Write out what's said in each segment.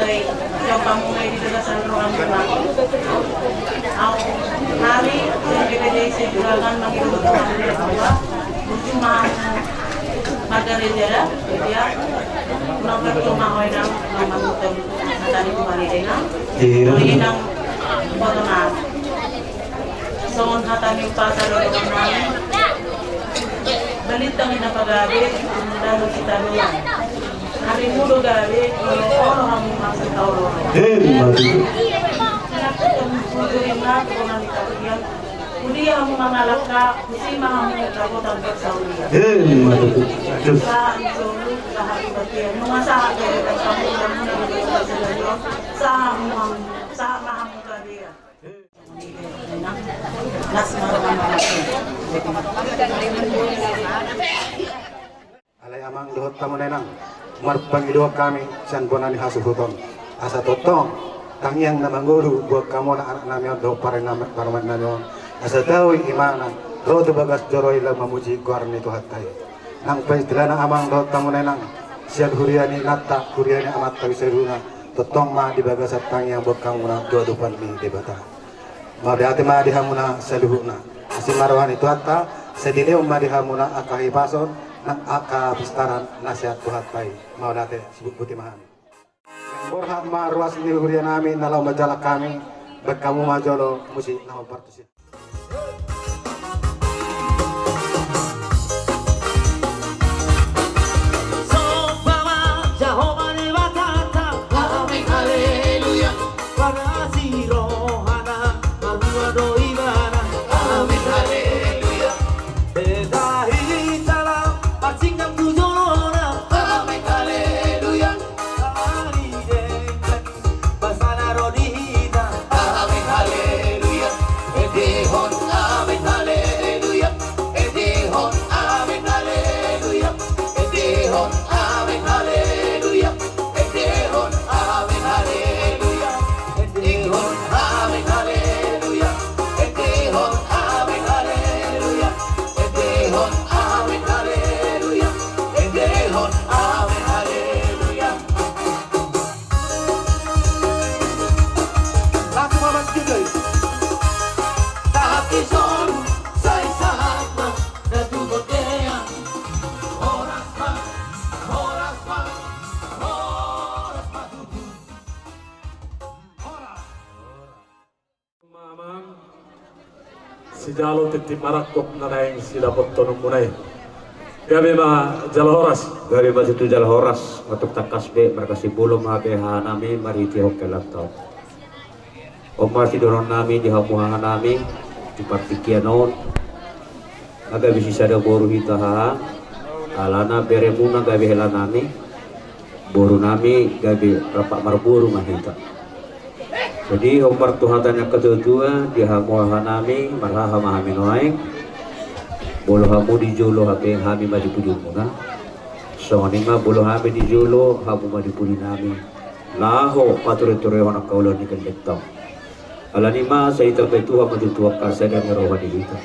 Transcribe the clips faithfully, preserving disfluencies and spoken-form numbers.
Coba mulai di bagasan rohani. Au, hami, D P D Sijuragan, mangido tu Tuhan, bahwa ujung mau margareja da, dia, nang percuma hoi nang, nang manuton, natani Tuhan i denang. Iya. Hoi nang, foto nang. Songon hata ni umpasa do dohonon nami. Balintang i na pagabe, dalan sitadoan. Ari mudo gabe, olo hamu maksud olo. Hei, mati. Ujung ingat, kona ni takian. Kuliah hamu mangalangka, kusi ma hamu dapotan persaurian. Hei, mati. Sahat solu, sahat kebaktian. Nunga sahat dari persaurian, nunga sahat dari persaurian. Sahat ma hamu, sahat ma hamu gabe. Alai amang dohot hamu na inang, marpangidoan hami sian bona ni hasuhuton. Asa tongtong tangiang na mangolu buat hamu na anak nami on dohot parumaen nami on. Asa tau i imana ro tu bagas joro i laho mamuji goar ni Tuhanta i. Nang paistilana amang dohot hamu na inang, sian huria ni inanta, huria ni amanta i saluhutna, tongtong ma di bagasan tangiang buat hamu na tu adopan ni Debata. Mauliate ma di hamuna saluhutna. Asi ma roha ni Tuhanta, sai dilehon ma di hamuna angka hahipason nang angka pistaran na sian Tuhanta i. Mauliate, sibutbuti ma hami. Borhat ma ruas ni huria nami na laho manjalang hami, baen hamu ma jolo musik na hombar tusi. Somba ma Jahowa Debatanta. Amen, haleluya. Parasi rohana, martua do ibana. Amen, haleluya. Eda hita laho marsinggang tu jolona. Amen, haleluya. Ari denggan i basana ro di hita. Amen, haleluya. Endehon, amen, haleluya. Endehon, amen, haleluya. Endehon, amen, haleluya. Endehon, amen, haleluya. Endehon, amen, haleluya. Endehon, amen, haleluya. Endehon, amen, haleluya. Endehon, amen, haleluya. Langsung ma masjid, guys. Sahat dison, sai sahat ma na tu bontean. Horas ma, horas ma, horas ma tutu. Horas. Amang, sijalo tintin marangkup na naeng sidapothononmuna i. Gabe ma jala horas. Gabe ma tutu jala horas. Matuk tangkas be, marhasibulo ma be hahanami marhitehon helaanta on. On ma sidohonon nami di hamu hahanami di partingkian on. Nga gabe sisada boru hita haha, alana beremuna gabe helanami, borunami gabe rap marboru ma hita. Jadi hombar tu hata ni angka tuatua, di hamu hahanami, marhaha ma hami nuaeng. Molo hamu di jolo hape, hami ma di pudimuna. Songon i ma molo hami di jolo, hamu ma di pudinami. Laho patureturehon angka ulaon ni gellengta on. Alani i ma sai tapatua ma tutu angka sada ni roha di hita.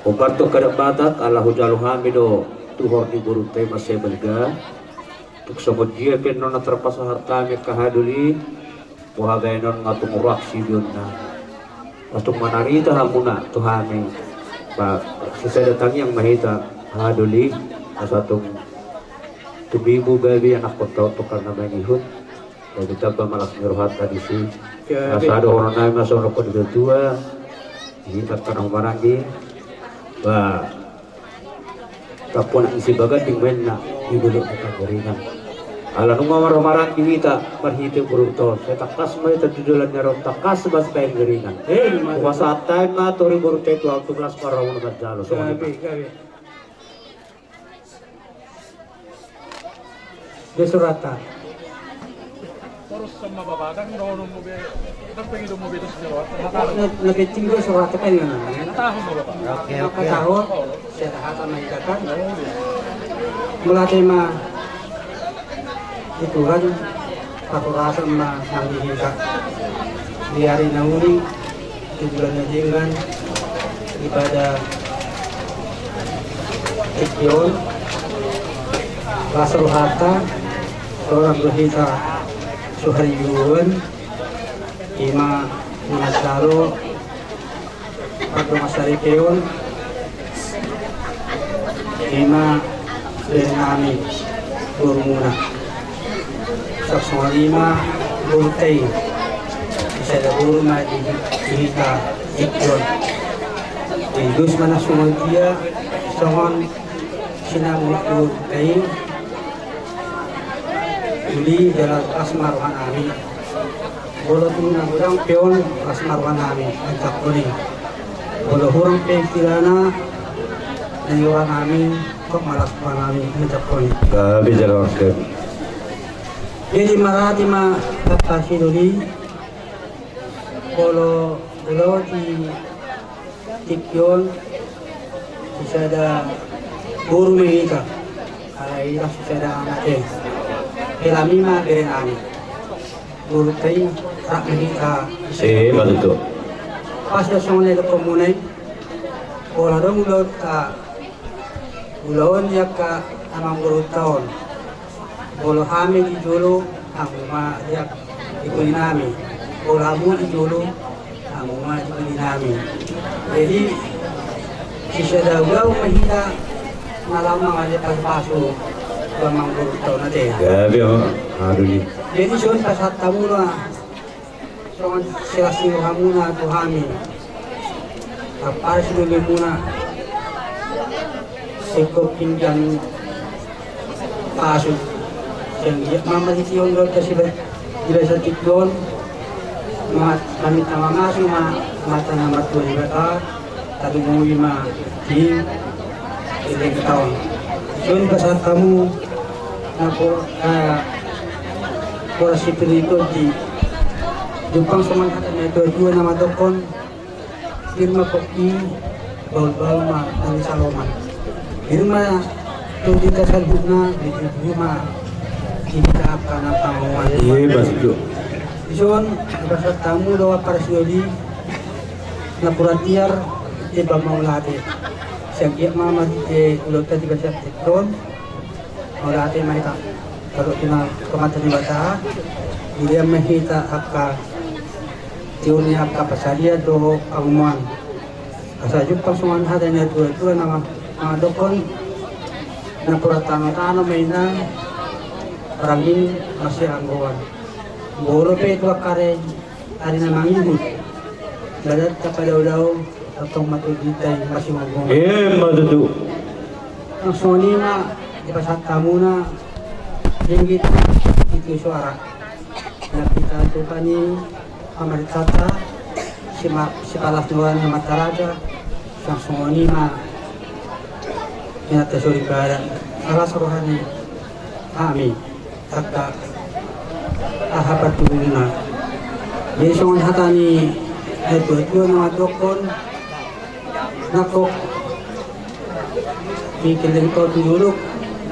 Hombar tu angka adat Batak, ala hujalo hami do tuhor ni borunta i mansai balga. Tung songon dia pe annon na tarpasahat hami angka hadoli, boha baenon nga tung ruak sibeonna. Nga tung manarita hamuna tu hami. Ba, sisada tangiang ma hita hadoli, asa tung tumibu gabe anakkonta on tu angka na mangihut. Jadi tamba ma las ni rohanta disi. Asa dohonon nami ma songon na nidok ni tuatua. Hita angka na maranggi. Ba, tampuon ni Sibaganding ma inna di dolok ni Panggaringan. Ala nunga marhaha maranggi hita marhite borunta on. Sai tangkas ma hita tu joloan ni ari on, tangkas ma sipainggaringan. Eh, hupasahat hami ma tori borunta i tu ahu, tung las ma rohamuna manjalo. Songon i ma. Gabe. Be surata. Terus sama bapak kan dohonon mu be, kan pengen dohonon mu be terus jawab. Na, na penting be surata kan yang namanya. Tahu ma bapak. Oke, oke. Tahu. Saya tahu sama kita kan. Mauliate ma di Tuhan, paturusan ma nang di hita. Di ari na uli, di bulan na denggan, di pada tingki on, las rohanta, torang do hita Suhari Yuan, ima na manjalo pardongan saripeon, ima bere nami borumuna. Songon i ma borunta i, sisada boru ma di hita tingki on. Di dos ma na songon dia, songon sinamot borunta i, uli jala las ma roha nami. Molo tung na godang pe on, las ma roha nami manjangkon i. Molo hurang pe istilahna, na i roha nami, tok ma las roha nami manjangkon i. Gabe jala oke. Jadi marhata ma bapa sidoli, molo, molo di tingki on, sisada boru ma hita, alai ndang sisada anak i. Hela i ma bere nami. Borunta i, rap ma hita. Eh, ima tutu. Pas do songon na didok hamuna i, pola adong ulaonta, ulaon ni angka amang borunta on. Molo hami di jolo, hamu ma di, di pudi nami. Molo hamu di jolo, hamu ma di pudi nami. Jadi, sisada ulaon ma hita, na lam ma ale pasu-pasu, tu amang borunta on ate. Gabe, aduh ni. Jadi, songon pasahat hamuna, songon silas ni rohamuna tu hami. Apala sidolimuna, singkop pinggan pasu. Sian dia ma marhite on dohot siba-, di bagasan tingki on, ma-, maminta mamasu ma, Amanta na martua Debata, tarlumobi ma di, di lelengta on. Songon pasahat hamu, na po-, eh, pola sipir i di, jumpang songon hata ni natua-tua na mandokkon, pir ma pongki, bahul-bahul ma na nisaloman. Pir ma tondi na saluhutna, di tubu ma di hita angka na pangomoan. Iya, bagus, Jo. Dison, dipasahat hamu do apala sidoli, napuran tiar, di pamauliate. Sian dia ma marhite ulaonta di bagasan tingki on, mauliate ma hita. Taruhon tu Amanta Debata, dilean ma hita angka tiur ni angka pansarian dohot pangomoan. Asa jumpang songon hata ni natua-tua na ma-, mandokkon, napuran tano-tano ma inna, parangin masianggoan. Molo pe tu angka ari, ari na mangihut, badan tapadao-dao, tongtong ma tondinta i masingomgom. Ima tutu. Songon i ma dipasahat hamuna, ringgit pitu suara. Na pinatupa ni pamarentanta, sima-, sipalas ni roha ni Amanta Raja, songon i ma inanta sori badan, las roha ni hami. Angka aha partubuanna. Jadi songon hata ni natua-tua na mandokkon, nangkok di lelengta on tu dolok,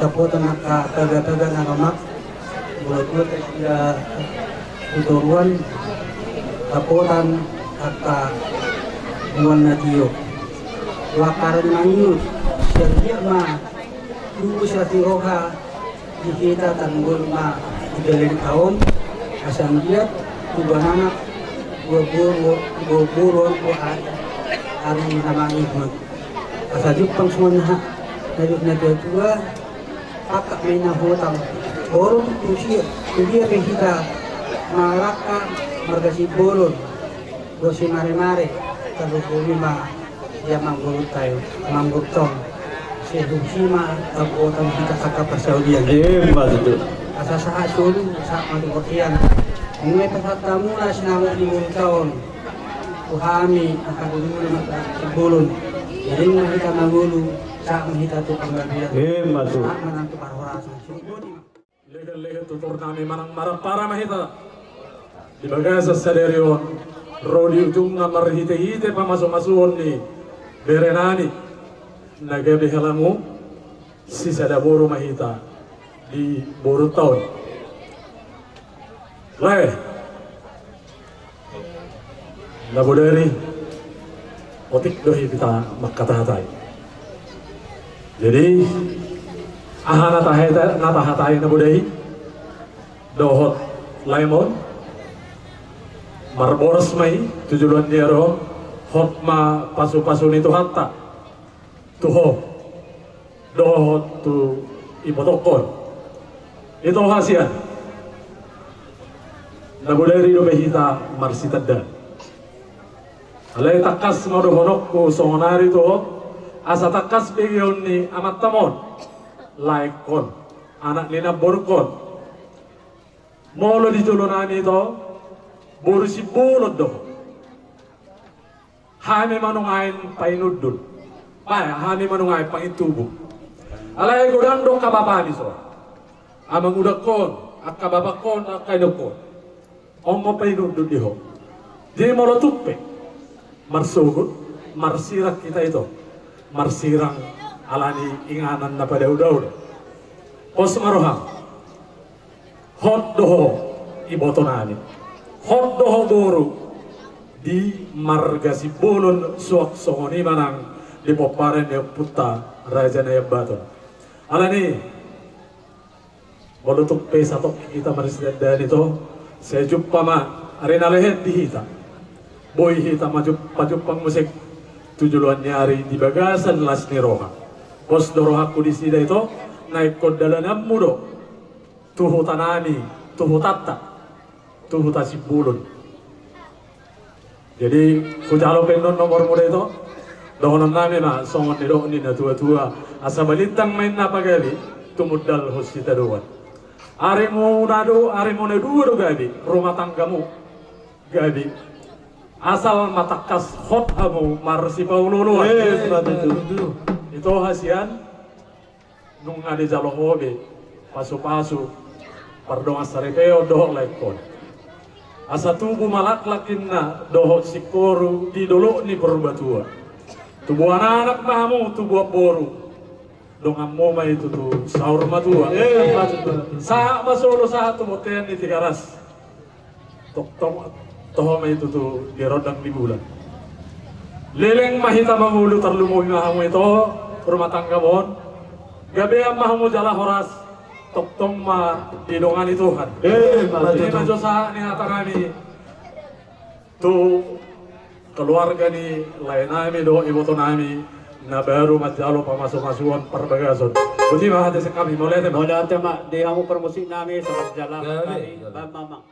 dapotan angka paga-paga na lomak, molo tua tu toruan, dapotan angka nuan na tio. Angka ari na mangihut, sian dia ma tubu silas ni roha, di hita tanggul ma di lelengta on, asa anggiat tubuan anak, tubuan boru, tubuan boru on tu ari, ari na mangihut. Asa jumpang songon na, na, natua-tua, pangkat ma inna hutang. Boru tu sia, tu dia pe hita marangka marga Simbolon. Dohot Simare-mare, tarlumobi ma di amang borunta i, amang borunta on. Sai tusi ma dapotan hita angka parsaulian. Ima tutu. Asa sahat solu, sahat ma tu bontean. Nunga dipasahat hamuna sinamot ni borunta on tu hami, angka dolimuna marga Simbolon. Jadi nunga hita mangolu, sahat ma hita tu panggabean. Ima tutu. Sahat ma nang tu parhorasan. Legan-legan tutur nami manang marampara ma hita di bagasan sadari on, ro di ujungna marhite-hite pamasu-masuon ni bere nami na gabe helangku, sisada boru ma hita di borunta on. Lae. Na bodari, otik do hita mangkatahon. Jadi, aha na taha-, na tahatai na bodari, dohot Laemon, marboras ma i tu joloan ni ari on, hot ma pasupasu ni Tuhanta tu ho dohot tu ibotongkon. Ito hasian, na bodari dope hita marsitandaan. Alai tangkas ma dohononku songon ari tu ho, asa tangkas begeon ni amantam on, laengkon, anak ni namborungkon. Molo di jolonami, ito, boru Simbolon do ho. Hami ma nuaeng painundun, ba hami ma nuaeng pangintubu. Alai godang do angka bapami so, amangudangkon, angka bapangkon, angka inongkon. On ma painundun di ho. Jadi molo tung pe marsogot, marsirang hita, ito, marsirang ala ni inganan na padaodao do. Pos ma roham. Hot do ho ibotonami, hot do ho boru di marga Simbolon, suang songon i ma nang di pomparan ni ompunta Raja Naiambaton. Ala ni i, molo tung pe satongkin hita marsitandaan, ito, sai jumpa ma ari na lehet di hita. Boi hita majumpajumpa muse tu joloan ni ari di bagasan las ni roha. Pos do rohangku di nasida, ito, na ingkon dalananmu do tu hutanami, tu hutanta, tu huta Simbolon. Jadi hujalo pe annon nomormu da, ito. Dohononnami ma songon nidok ni natuatua: Asa balintang ma inna pagabe, tumundalhon sitadoan. Arimu na do, arimu na dua do gabe, rumah tanggamu gabe, asal ma tangkas hot hamu marsipaolooloan. Eh, betul. Ito hasian, nunga dijalo ho be pasupasu pardongansaripeon dohot laengkon. Asa tubu ma laklak inna dohot singkoru di dolok ni Purbatua. Tubuan anak ma hamu, tubuan boru, donganmu ma i tutu saur matua. Eh, betul. Sahat ma solu, sahat tu bontean ni Tigaras. Tongtong toho ma i tutu di rondang ni bulan. Leleng ma hita mangolu, tarlumobi ma hamu, ito, rumah tanggamon. Gabean ma hamu jala horas, tongtong ma didongani Tuhan. Eh, ima tutu. Ima jo sahat ni hatanami tu keluarga ni laenami dohot ibotonami na baru manjalo pamasumasuon parbagason. Boti ma hata sian hami, mauliate ma. Mauliate ma di hamu parmusiknami, selamat jalan. Gabe, kami gabe. Bang Mamang.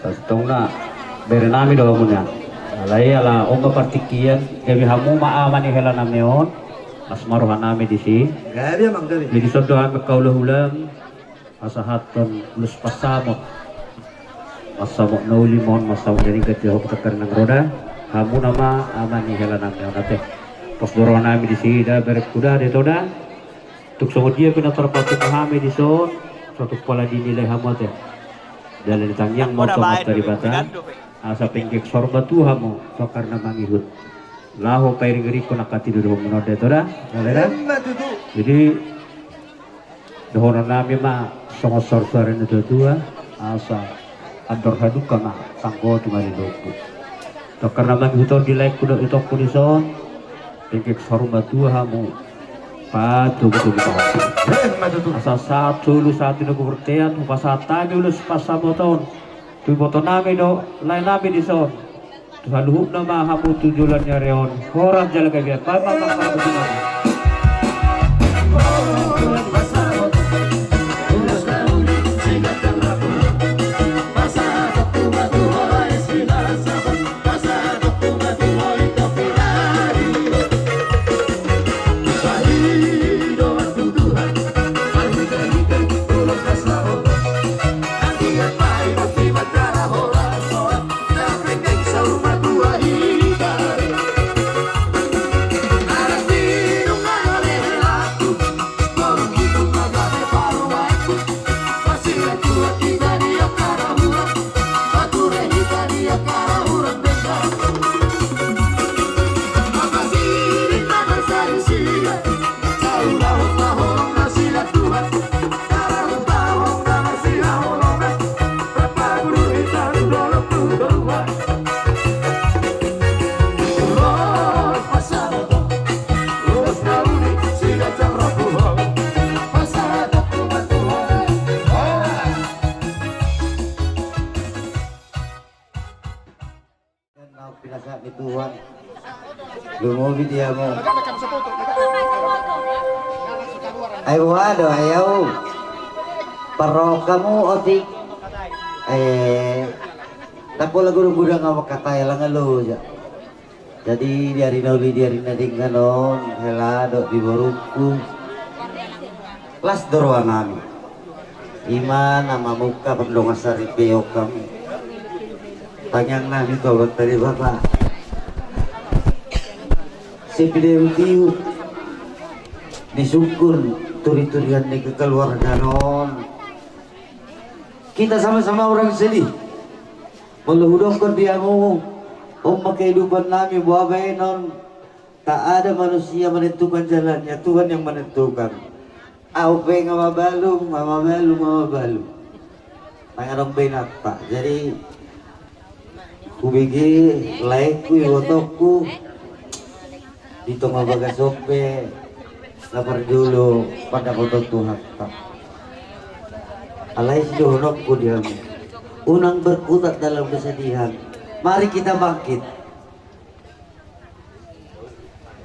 Tongtong na bere nami do hamu nian. Alai ala on ma partingkian, gabe hamu ma ama ni hela nami on. Las ma roha nami disi. Gabe amang, gabe. Jadi songon hami angka hulahula, pasahathon ulos pansamot. Pansamot na uli ma on, pansamot na denggan di hau petengkar nang roda. Hamu nama ama ni hela nami on ate. Pos do roha nami disi da berengku da, de to da. Tung songon dia pe na tarpatung hami dison, so tung pola dinilai hamu ate. Dalan ni tangiang ma on tu Amanta Debata. Asa penggeng saur matua hamu, tongkar na mangihut. Laho pairing-iringkon angka tinadingon muna on da to da. Jadi dohonon nami ma songon saur-saur ni natua-tua, asa andor halumpang ma tanggo tu mari lombu. Tongkar na mangihut on di laengku dohot itongku dison, penggeng saur matua hamu. Patubu-tubu tahu. Asa sahat solu sahat di na gobortean, hupasahat hami ulos pansamot on. Tu iboto nami dohot lae nami dison. Tu saluhutna ma hamu tu joloan ni ari on. Horas jala gabe. Baen ma angka pansamot. Pinasahat ni Tuhan. Lumobi dia mo. Ai boha do, ai au. Parroka mu otik. Eh, tapola gudang-gudang au mangkatai, alang alo ja. Jadi di ari na uli, di ari na denggan on, hela dohot di borungku. Las do roha nami. I ma na mamungka pardongan saripeon hami. Tangiang nami tu Amanta Debata. Sai pideum-pideum ni sungkun turi-turian ni kekeluargaan on. Kita sama-sama orang sedih. Molo hudokkon di hamu, on ma kehidupan nami, boha baenon. Tak ada manusia menentukan jalannya, Tuhan yang menentukan. Au pe nga mabalu, nga mabalu, nga mabalu. Nga adong be inanta. Jadi hubege laengku, ibotongku, di tonga bagas on pe na parjolo pandapoton Tuhanta. Alai sidohononku di hamu, unang berkutat dalam kesedihan. Mari kita bangkit.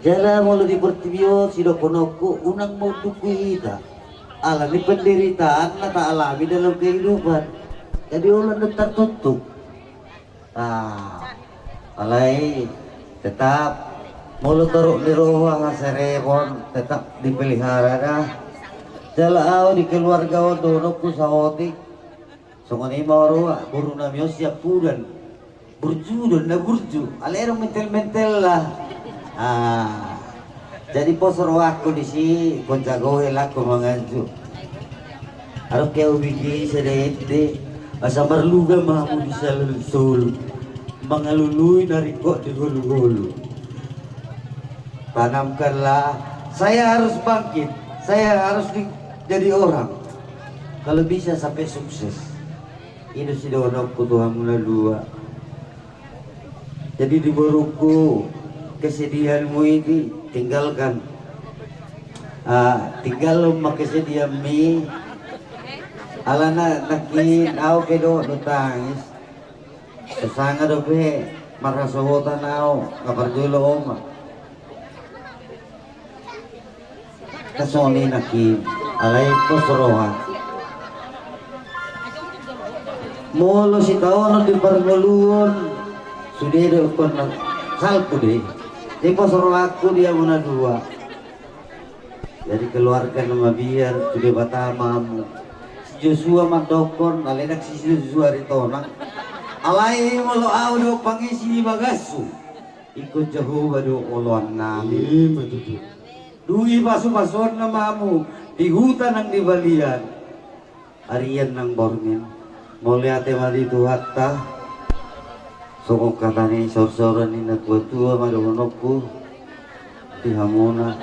Jala molo di portibi on, sidohononku, unang maunduk hita ala ni penderitaan na taalami dalam kehidupan. Jadi olo do tartuktuk. Ah, alai tetap molo torop ni roha, haserepon tetap dipelihara da. Jala au di keluarga on dohononku saotik. Songon i ma roha boru nami on siampudan. Burju do na burju. Alai adong mentel-mentel lah. Ah. Jadi pos rohangku disi, ingkon jago helaku manganju. Adong ke au bege sada ende, asa marluga ma hamu di salun solu, mangalului na ringkot di golu-golu. Tanamkanlah, saya harus bangkit, saya harus di-, jadi orang. Kalau bisa sampai sukses. I do sidohononku tu hamu na dua. Jadi di borungku, kesedihanmu ini tinggalkan. Ah, tinggalhon ma kesedihanmi. Alana nangkin au pe dohot do tangis. Sanga dope marhasohotan au, nga parjolo oma. Songon i nangkin, alai pos roha. Molo sitaonon di parngoluon, sude do ingkon salpu do i. Jadi pos rohangku di hamu na dua. Jadi keluarga na mabiar tu Debata ma hamu. Si Josua mandokkon, alai ndang si Josua Aritonang. Alai molo au do pangisi di bagashu, ingkon Jahowa do oloannami. Ima tutu. Dung i pasu-pasuonna ma hamu di huta nang di balian. Arian nang borngin. Mauliate ma di Tuhanta. Songon hata ni saur-sauran ni natua-tua ma dohononku di hamuna.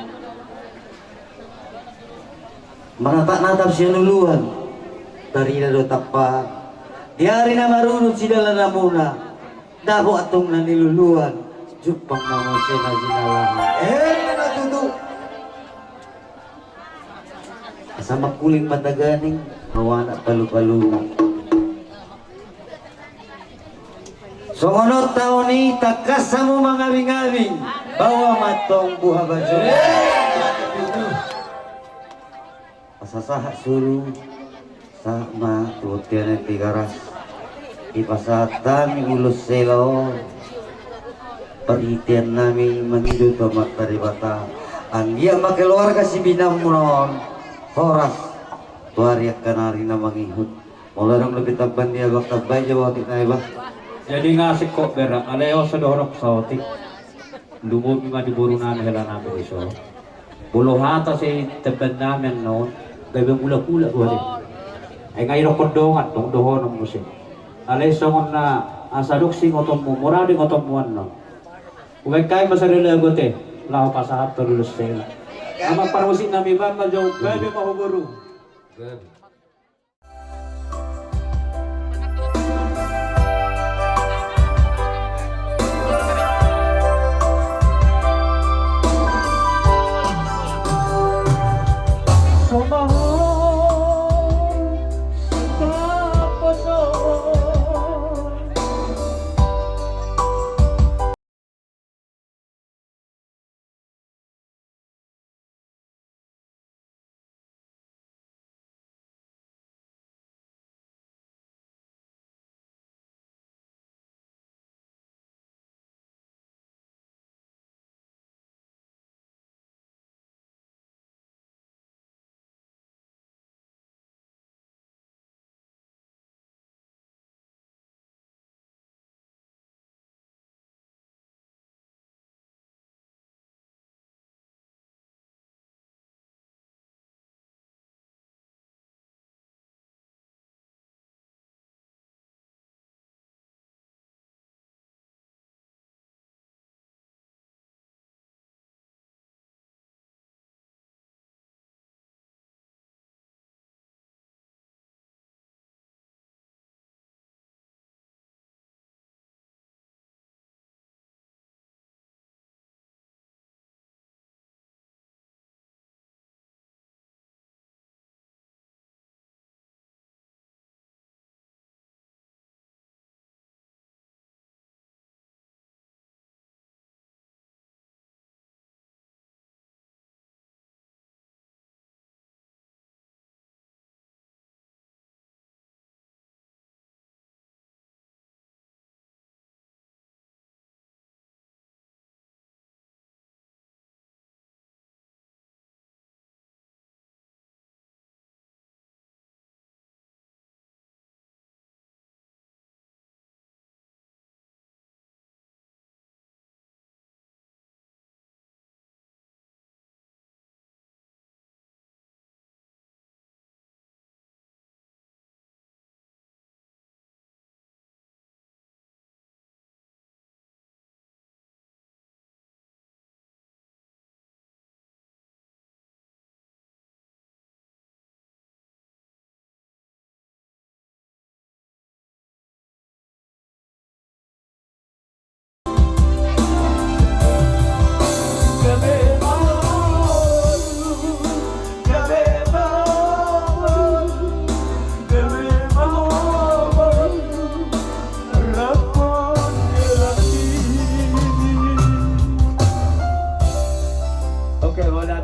Manatap-natap sian uluan, tarida do tampaan. Di ari na marudut sidalananmuna, dapot antong na niluluan, jumpang ma muse na jinalahan. Ima tutu. Asa mangkuling ma taganing, hamu anak palu-paluna. Songon on taon i, tangkas hamu mangabing-abing, baoa ma antong buha bajul. Asa sahat solu, sahat ma tu bontean ni Tigaras. Dipasahat hami ulos hela on, parhitean nami mangido tu Amanta Debata. Anggiat ma keluarga sibinamuna on horas tu ari angka na ari na mangihut. Molo adong dope tamban ni abang, tambai jo botik nai, bah. Jadi nga singkop bere, alai on so dohononku saotik. Lumobi ma di boru nami hela nami dison. Molo hata sian tamban nami annon, gabe mulak-ulak do ate. Ai nga idokkon dongan, tong dohonon muse. Alai songon na asa adong siingotonmu, mora do ingotonmu annon. Hubaen hami ma sada lagu ate, laho pasahathon ulos hela. Amang parmusik nami, bahen ma jo, gabe ma ho boru. Gabe.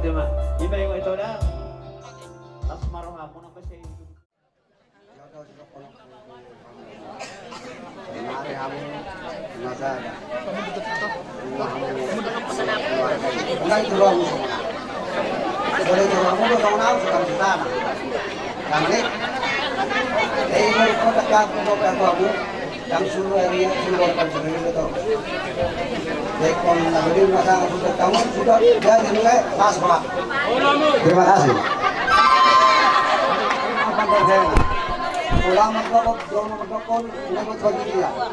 Ima, ima ingot ito da. Las ma rohamu nang basa i. Terima kasih. Selamat, Bapak.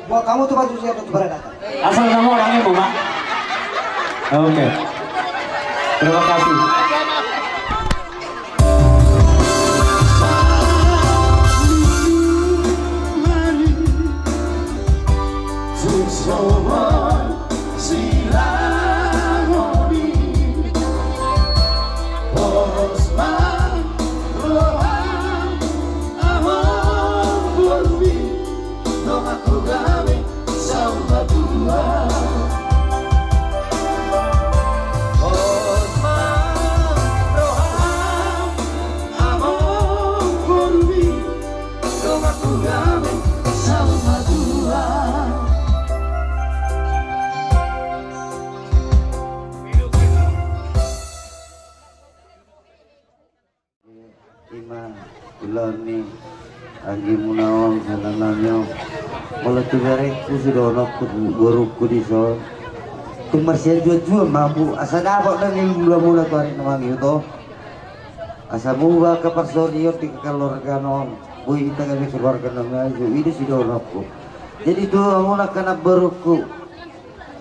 Buat kamu tuh baju siap untuk pada datang. Asal kamu orangnya, Bu, Pak. Oke. Terima kasih. Ima ulaon ni anggimuna on, sananami on. Molo tu berengku, sidohononku tu borungku dison, tung marsianjuanjuan ma hamu asa dapot na ni mulamula tu ari na mangihut on. Asa muba angka parsorion di keluargana on, boi hita gabe keluarga na maju, i do sidohononku. Jadi tu hamuna angka namborungku,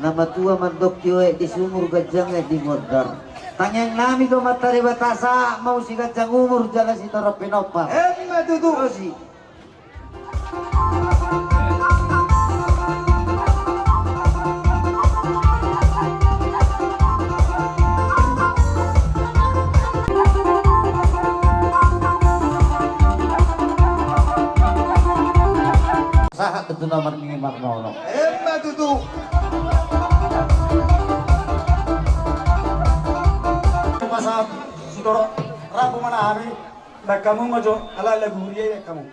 na matua mandok tio, aek di sumur, ganjang aek di gondang. Tangiangnami tu Amanta Debata, sahat ma hamu siganjang umur jala sitorop pinompar. Emma tutu. Rosi. Sahat do tu na marningi marnono. Emma tutu. Pasahat sitorop rambu ma na hami, baen hamu ma jo, ala lagu huria i baen hamu.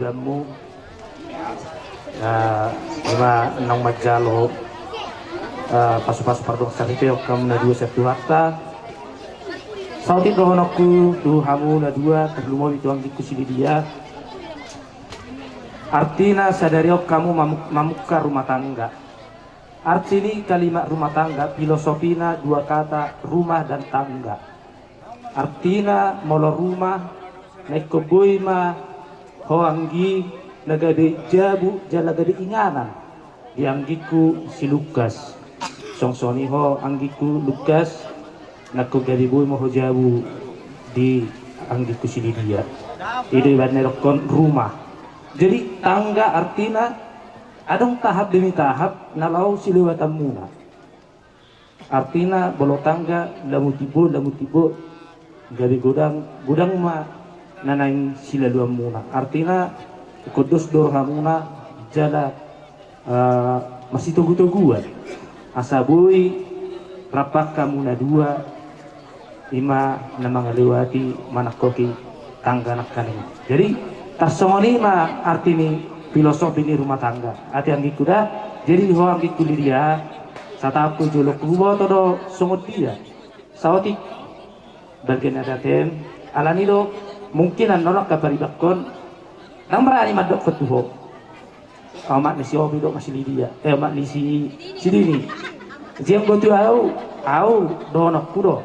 Dammu. Ima naung manjalo pasupasu pardongan saripeon hamu na dua sian Tuhanta. Saotik dohononku tu hamu na dua, tarlumobi tu anggingku si Lidia. Artina sadari on hamu mamungka rumah tangga. Arti ni kalimat rumah tangga, filosofina dua kata, rumah dan tangga. Artina molo rumah, na ingkon boi ma ho anggi na gabe jabu jala gabe inganan di anggingku si Lukas. Songon i ho anggingku Lukas, na ingkon gabe boi ma ho jabu di anggingku si Lidia. I do ibana didokhon rumah. Jadi tangga artina adong tahap demi tahap na laho silewatanmuna. Artina molo tangga lamu timbo, lamu timbo, gabe godang, godang ma na naeng silaluanmuna. Artina ingkon dos do rohamuna jala masitogutoguan asa boi rap hamu na dua. Ima na mangalewati manangkoki tangga nangkaning. Jadi tarsongon i ma arti ni filosofi ni rumah tangga. Ate anggingku da. Jadi ho anggingku Lidia, sataon tu jolongku, huboto do songon dia saotik balga ni ate-atem. Alani do mungkin annon angka paribanhon ndang berani mandokhon tu ho. Omak ni si Opi do ma si Lidia, eh, omak ni si, si Dini. Sian botu au, au dohononku do.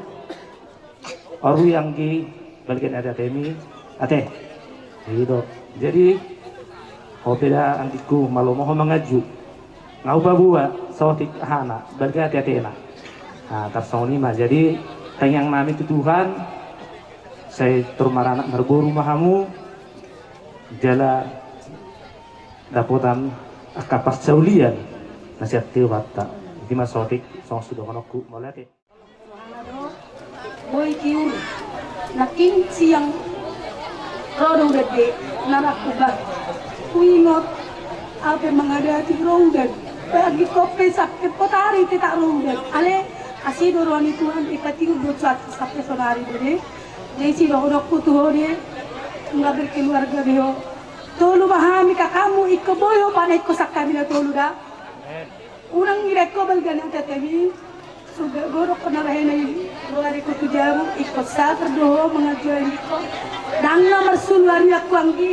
Oru i anggi, balga ni ate-atemi, ate. I do. Jadi ho pe da anggingku, molo ho manganju, nga hupaboa saotik hana, balga ate-atena. Tarsongon i ma. Jadi tangiang nami tu Tuhan, sai tor maranak marboru ma hamu jala dapotan angka parsaulian na sian Tuhanta. I ma saotik songon sidohononku, mauliate. Boi tiur. Nangkin siang ro do udan de, na rap huba. Huingot au pe mangadati ro udan. Pe anggingkon pe sampe potari tetap ro udan. Ale, asi do roha ni Tuhan, ipatiur do sahat sampe sonari do de. Jadi sidohononku tu ho de, nunga berkeluarga be ho. Tolu ma hami, kakamu ingkon boi ho panaihon sian hami na tolu da. Unang idaon ho balga ni ate-atemi. Suda godang na bahen i roha ni ho tu jabu, ingkon sabar do ho manganju anggingkon. Ndang na marsulu arian ho anggi,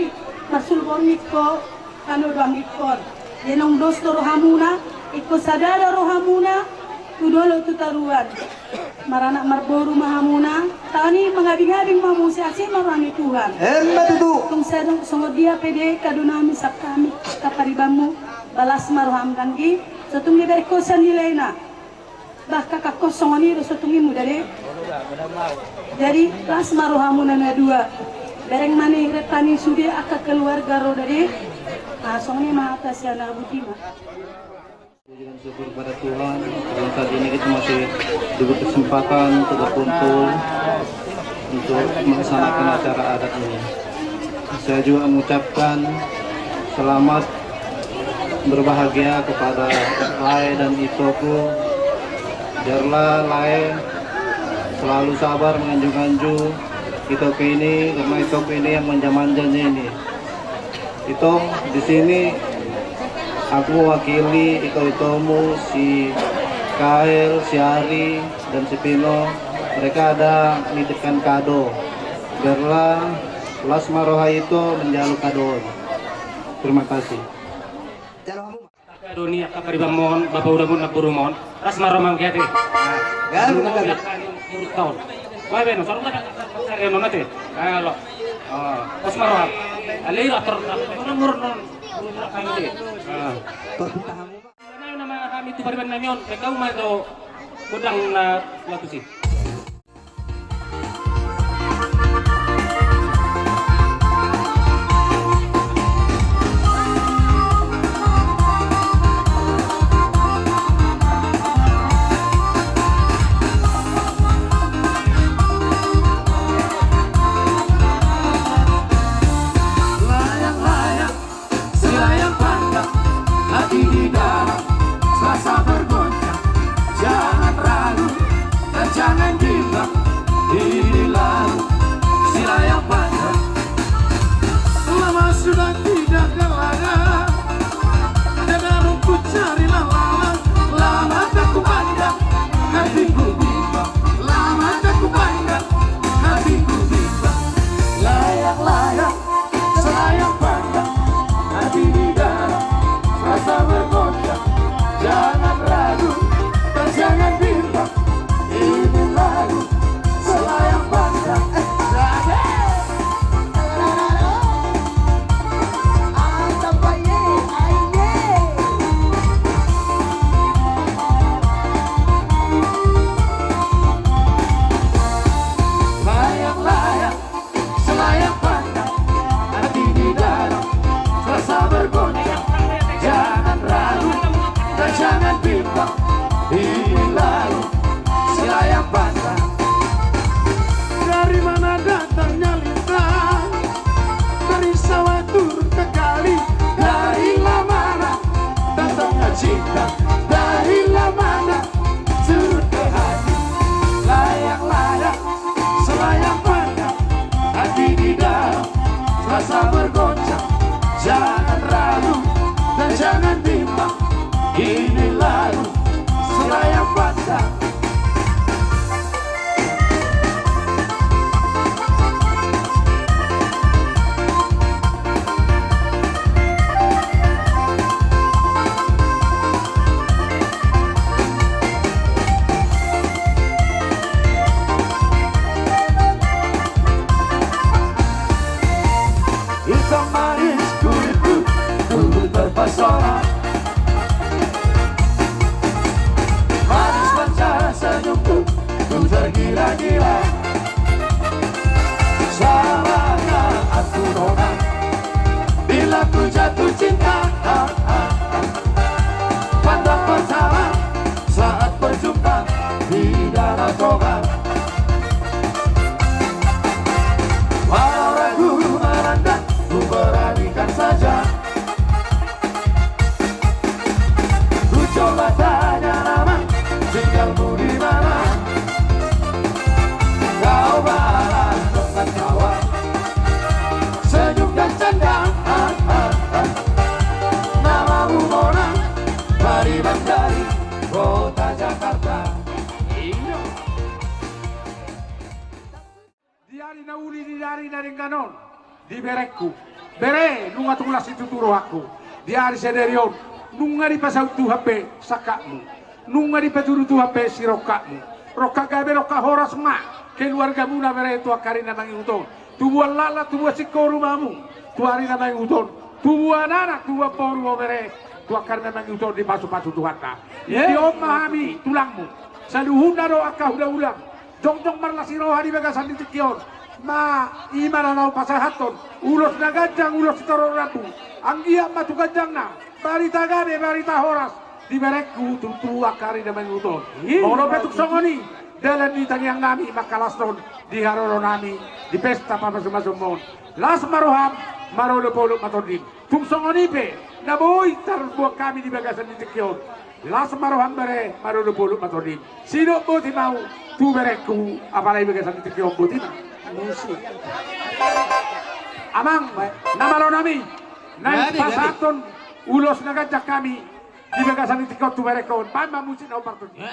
marsulu borngin ho tano do anggingkon. Jadi naung dos do rohamuna, ingkon sada do rohamuna tu dolok tu toruan. Maranak marboru ma hamuna, taon i mangabingabing ma muse, asi ma roha ni Tuhan. Emma tutu. Tung sai adong songon dia pe de kado nami sian hami angka paribanmu, ba las ma roham da anggi. So tung dibereng ho sian nilaina. Bah, kakak ho songon i do so tung i muda de. Jadi las ma rohamuna na dua. Bereng ma ni renta ni sude angka keluarga ro da de. Songon i ma hata sian ahu, boti ma. Puji dan syukur kepada Tuhan, karena saat ini kita masih diberi kesempatan untuk berkumpul untuk melaksanakan acara adat ini. Saya juga mengucapkan selamat berbahagia kepada lae dan itoku. Biarlah lae selalu sabar menganju-anju itoku ini, karena itoku ini yang manja-manjanya ini. Ito, di sini aku mewakili ito-itomu, si Kael, si Ari, dan si Pino. Mereka ada nitipkan kado. Biarlah las ma roha ito manjalo kado. Terima kasih. Kado ni angka paribanmon, bapa udamon, namborumon. Las ma roha manggiate. Gabe ma gabe. Urut taon. Bae, bae, no, sarung na, sarung na, ate. Las ma roha. Ale, ator, ator, ator, ator, ator. Nama hami tu pariban nami on, pe kau ma do godang na latus i. Layang-layang, selayang pandang, hati di dalam, serasa bergoncang. Jangan ragu dan jangan Dahilan ma na surut ke hati, layang-layang selayang pandang, hati di dalam rasa bergoncang. Jangan ragu dan jangan bimbang, ini lagu selayang pandang. Hitam manis kulitku, ku terpesona. Manis pancar senyumku, ku tergila-gila. Salahkah aku nona bila ku jatuh cinta? Pandang pertama saat berjumpa di Danau Toba. Walau ragu melanda, ku beranikan saja. Ku coba tanya nama, tinggalmu di mana? Kau balas dengan tawa, senyum dan canda. Namamu Mona, Mari Mandari, kota Jakarta. Di ari na uli, di ari na denggan on, di berengku. Bere, nunga tung las situtu rohangku. Di ari sadari on, nunga dipasaut Tuhan pe sangkapmu. Nunga dipatudu Tuhan pe sirongkapmu. Rongkap gabe, rongkap horas ma keluargamuna bere tu angka ari na mangihut on. Tubuan laklak, tubuan singkoru ma hamu tu ari na mangihut on. Tubuan anak, tubuan boru ma bere tu angka ari na mangihut on dipasupasu Tuhanta. Di on ma hami tulangmu. Saluhutna do angka hulahulam. Jongjong marlas ni roha di bagasan ni tingki on. Ma, i ma na naung pasahathon ulos na ganjang, ulos sitorop rambu. Anggiat ma tu ganjangna barita gabe, barita horas di berengku tu, tu angka ari na mangihut on. Molo pe tung songon i dalan ni tangiang nami mangkalashon di haroro nami di pesta pamasumasuon on. Las ma roham, marolopolop ma tondim. Tung songon i pe na boi tarbuat hami di bagasan ni tingki on. Las ma roham bere, marolopolop ma tondim. Sidok boti ma ahu tu berengku, apala di bagasan ni tingki on boti ma. Amang, na malo nami, naeng pasahathon ulos na ganjang hami di bagasan ni tingki on tu berengku on. Baen ma musik na hombar tondim.